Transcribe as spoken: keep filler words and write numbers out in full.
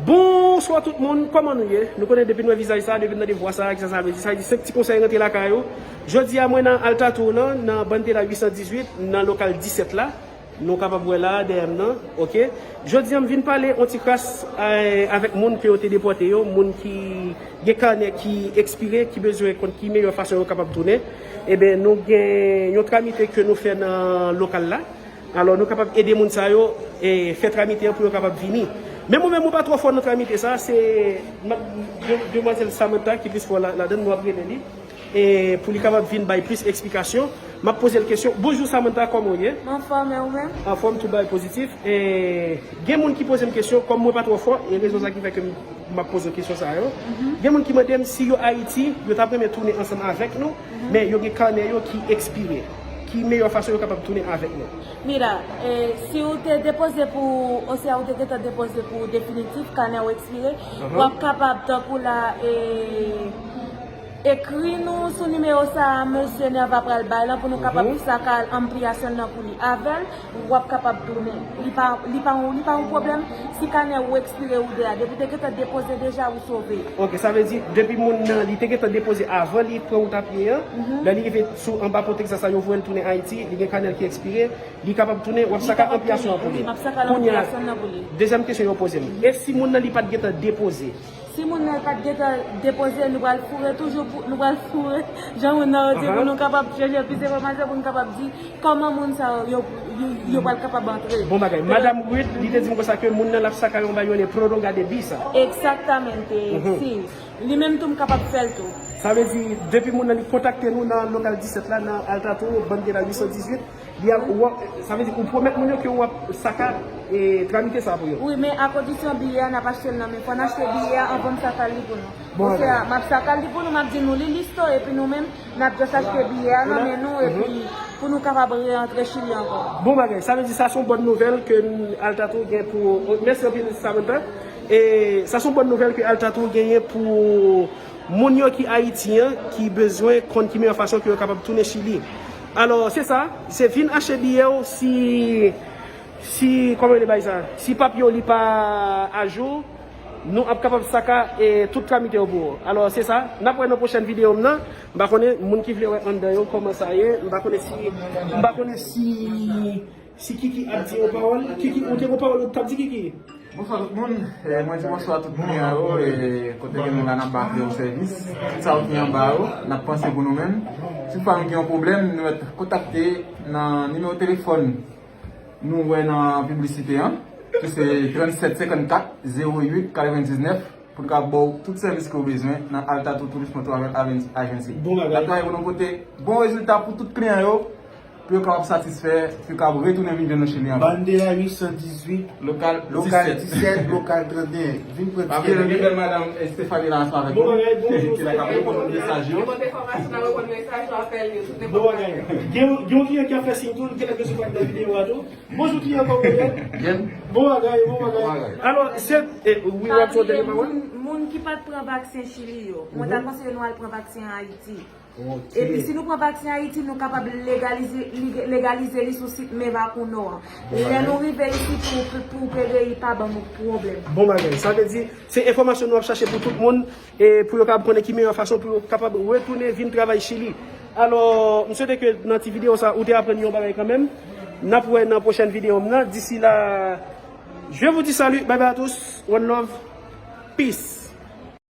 Bonswa tout moun, kòman nou ye? Nou konnen depi n wè vizaj sa, depi n tande vwa sa, kisa sa vle di? Sa vle di senk ti konsèy rantre lakay ou. Jodi a mwen nan Alta Tour lan, nan Bandera uit san dizuit, nan lokal disèt la. Nou kapab wè la, dèyè m nan, oke. Jodi a m vin pale yon ti kras, eh, avèk moun ke yo te depòte yo, moun ki gen kanè ki ekspire, ki bezwen konn ki meyè fason yo kapab tounen. Eben, nou gen yon tramite ke nou fè nan lokal la. Alò, nou kapab ede moun sa yo, e, fè tramite an pou yo kapab vini. Men mwen menm, mwen pa twò fò nan tramite sa, se ma-, de-, demwazèl Samantha ki plis fò la, ladan, nou ap rele li. E pou li kapab vin bay plis eksplikasyon, m ap poze l kesyon. Bonjou Samantha, kòman w ye? M anfòm, e ou menm? Anfòm, tout bagay pozitif. E gen moun ki poze m kesyon, kòm mwen pa twò fò, e rezon sa ki fè ke m, m ap poze kesyon sa yo. Mhm. Gen moun ki mande m si yo Ayiti, yo t ap renmen tounen ansanm avèk nou, mhm, men yo gen kanè yo ki ekspire. Ki meyè fason yo kapab tounen avèk nou? Mira, e, si ou te depoze pou, oswa ou te gentan depoze pou definitif, kanè ou ekspire, mhm, w ap kapab, tankou la, e, ekri nou sou nimewo sa a, mesye Nerva pral bay lan pou nou kapab, mhm, saka anpliyasyon nan pou li. Avè l, w ap kapab tounen. Li pa, li pa, li pa yon pwoblèm. Si kanè ou ekspire ou de a, depi te gentan depoze deja, ou sove. Ok, sa vle di, depi moun nan, li te gentan depoze avan li pran wout a pye an, mhm, lè li rive sou anba pon Texas la, yo voye l tounen Ayiti, li gen kanè l ki ekspire, li kapab tounen, w ap saka anpliyasyon an pou li. Wi, m ap saka anpliyasyon nan pou li. Dezyèm kesyon yo poze m. E si moun nan li pa t gentan depoze? Si moun nan pa t gentan depoze, nou pral foure toujou pou, nou pral foure, jan moun nan yo di, pou nou kapab chèche plis enfòmasyon, pou nou kapab di kòman moun sa yo, yo, yo, yo pral kapab antre. Bon bagay. Madam Ruth, li te di m konsa ke moun nan l ap saka yon bagay yo rele prolonga de bisa. Exactamente, mhm, si. Li menm tou, m kapab fè l tou. Sa vle di, depi moun nan li kontakte nou nan lokal disèt la, nan Alta Tour, Bandera uit san dizuit, li ap, w ap, sa vle di, ou pwomèt moun yo ke w ap saka, e, tramite sa pou yo. Wi, men a kondisyon biyè a, n ap achte l nan men. Fò n achte biyè a anvan m saka l li pou nou. Bon, osea, m ap saka l li pou nou, m ap di nou li listo, epi nou menm, n ap just achte biyè a nan men nou, epi pou nou kapab re-antre Chili ankò. Bon bagay. Sa vle di sa se yon bòn nouvèl ke Alta Tour gen pou, mèsi anpil Samantha. E sa se yon bòn nouvèl ke Alta Tour genyen pou moun yo ki Ayiti an, ki bezwen konn ki meyè fason ke yo kapab tounen Chili. Alò, se sa, se vin achte biyè w si, si, kòman rele bagay sa? Si papye w li pa ajou, nou ap kapab saka, e, tout tramite yo pou ou. Alò, se sa, n ap wè nan pwochèn videyo m nan. M pa konnen, moun ki vle wè anndan yo, kòman sa ye. M pa konnen si, m pa konnen si, si Kiki ap di yon pawòl. Kiki, ou te gon pawòl ou t ap di, Kiki? Bonswa tout moun. E, mwen di bonswa tout kliyan yo, e, kote ke nou la n ap ba yo sèvis. Tout sa yo ki anba yo, n ap panse pou nou menm. Si fwa nou gen yon pwoblèm, nou mèt kontakte nan nimewo telefòn nou wè nan piblisite an, ki se trannsèt senkannkat zewo uit katrevendiznèf, pou n ka ba w tout sèvis ke w bezwen nan Alta Tour Tourismo Travel Agen-, Agency. Bon bagay. N ap travay pou nou pote bon rezilta pou tout kliyan yo, pou yo kapab satisfè, pou yo kapab retounen vin jwenn nou Chili ankò. Bandera uit san dizuit, lokal, lokal disèt, lokal trannteyen. Vin pran ti kè nou. Bèl madanm, e, Stephanie la ansanm avèk nou. Bon bagay, bonjou, ki la k ap reponn mesaj yo. Bon bagay. Gen, gen yon kliyan ki ap fè siy tou, li genlè bezwen pa t nan videyo a tou. Bonjou kliyan, kòman w ye? Byen. Bon bagay, bon bagay. Bon bagay. Alò, se, e, wi, w ap fè yon dènye pawòl? Moun, moun ki pa t pran vaksen Chili yo, mwen ta konseye nou al pran vaksen an Ayiti. Ok. Epi si nou pran vaksen Ayiti, nou kapab legalize, li-, legalize li sou sit Me Vacuno an. Lè nou rive isit pou, pou, pou P V I pa ban nou pwoblèm. Bon bagay. Sa vle di, se enfòmasyon nou ap chache pou tout moun, e pou yo kapab konnen ki meyè fason pou yo kapab retounen vin travay Chili. Alò, m swete ke nan ti videyo sa, ou te aprann yon bagay kanmenm. N ap wè nan pwochèn videyo m nan. D'ici là, je vous dis salut, bye bye à tous, one love, peace.